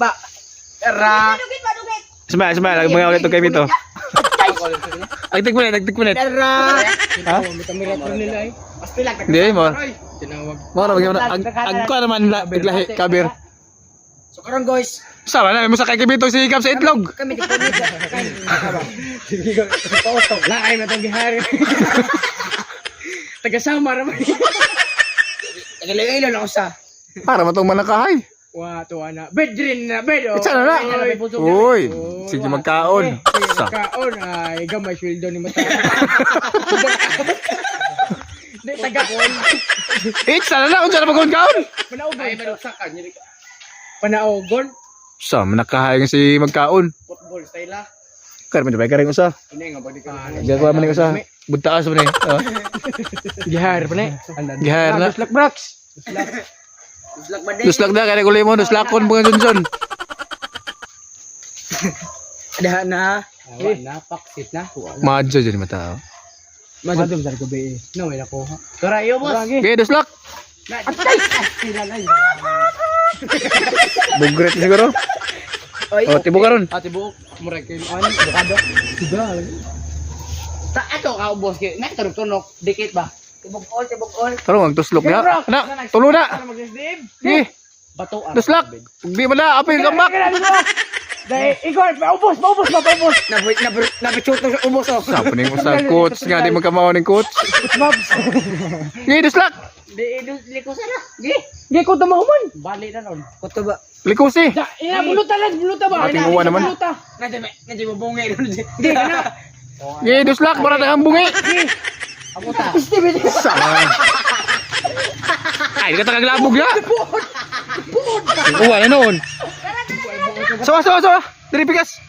Ba. Era. Dugit ba, dugit? Smile, smile. Mga ulit kay Mito. Agtig mo net. Era. Ha? Hindi mo. Mo ra magyapon ag ag ko naman la biglahi kabir. So karon, guys, Sama na mo sa kay Kibito si hikap sa itlog. Kami di kami. Laay na tong gihari. Taga-sama raman. Tagalayo lang ako sa. Para matong manakahay. Wa tuwa na. Bed rin na bed. Oh. Itsa na na. Uy, sige magkaon. Sa. Kaon ay gamay sweldo ni mata. Di taga Itsa na na unsa na pagkaon kaon? Panaogon. Panaogon. Sa manakahay nga si magkaon. Football style ah. Kar man ba karing usa. Gagawa man ni usa. Buntaas man ni. Oh. Gihar pa na. Gihar na. Duslak Brax. Duslak ba din? Duslak na kay kulay mo duslakon bunga sunsun. Daha na. Wa na paksit na. Madyo dyan mata. Madum sa gabi eh. No, may nakuha. Karayo, boss. Okay, duslak. Bugret siguro. Oh, tibo karon. Ate buok, murag kayo ano, abukado. Suga lagi. Ta ato ka boss kay nagtunok dikit ba? Tibok all, tibok all. Tarong ang tuslok na. Na, tulo na. Sige, Bato ah. duslak. Di ba na apil comeback. Dahil, ikaw, paubos, paubos, paubos. Nabi nabi nabichot na sa ubos oh. Sa paning usa coach nga di magkamao ning coach. Mabs. Sige, duslak. Di liko sana. Gi. Di ko tumahuman. Bali na ron. Kuto ba? Likusi. Da, ina, buluta lang, buluta ba? Ating uwa naman. Buluta. Nandiyan nandiyan mo bungay ron. Di, kana. Sige, duslak para na ang bungi. Amuta. Sa. Ay, di ka tagaglabog ya. Uwa na noon. Sawa, sawa, sawa. Diri pikas.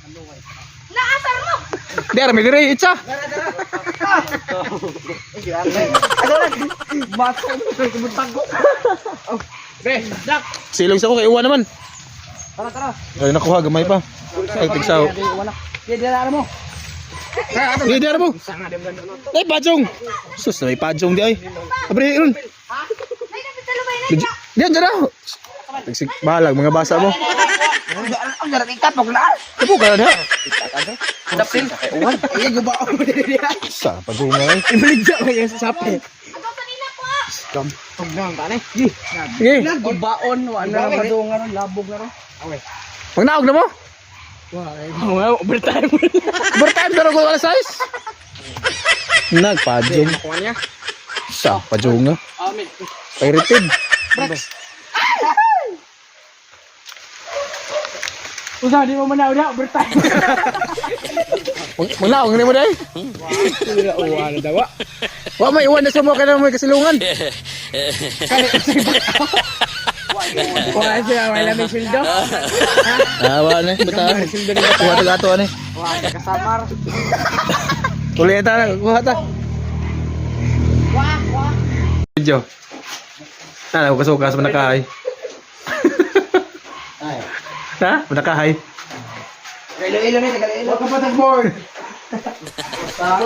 Naasar mo! Di ara may diri itsa. Dak. Silong sa ko kay uwa naman. Tara tara. Ay nakuha gamay pa. Ay tigsaw. Di dala mo. Di di ara mo. Ay pajong. Sus, may pajong di ay. Abre ron. Nay, dapat sa lubay na. Diyan diyan na. Tigsig balag mga basa mo. Ang garang ikapok na. Tapo ka na. Dapil. Ay gubaon mo dili. Sa pajong nga ay. Ibaligya ko yung sapi. Ato kanina po ah. Tugnaon ta ni. Sige. Gubaon wa na Madungan ron, labog na ron. Pagnaog na mo. Wah, ay, mga overtime. Overtime pero ko alas 6. Nagpajong. Kuha niya. Sa pajong nga. Amin. Pirated. Usa, di mo manaw na, overtime. Magnaog ni mo dai. Uwa na dawa. Wa may iwan na sa mo kay may kasilungan. Wala siya, wala may sweldo. Ah, wa na buta. Kuha ta gato ani. Wa kasamar. Tuloy ta na, kuha ta. Video. Na, kasukas manakahay. Ha? Manakahay. Ilo-ilo ni tagal-ilo. Wag ka pa board.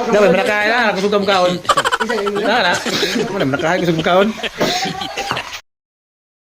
Dapat manakahay na, kusog ka kaon. Na na. Wala manakahay kusog kaon.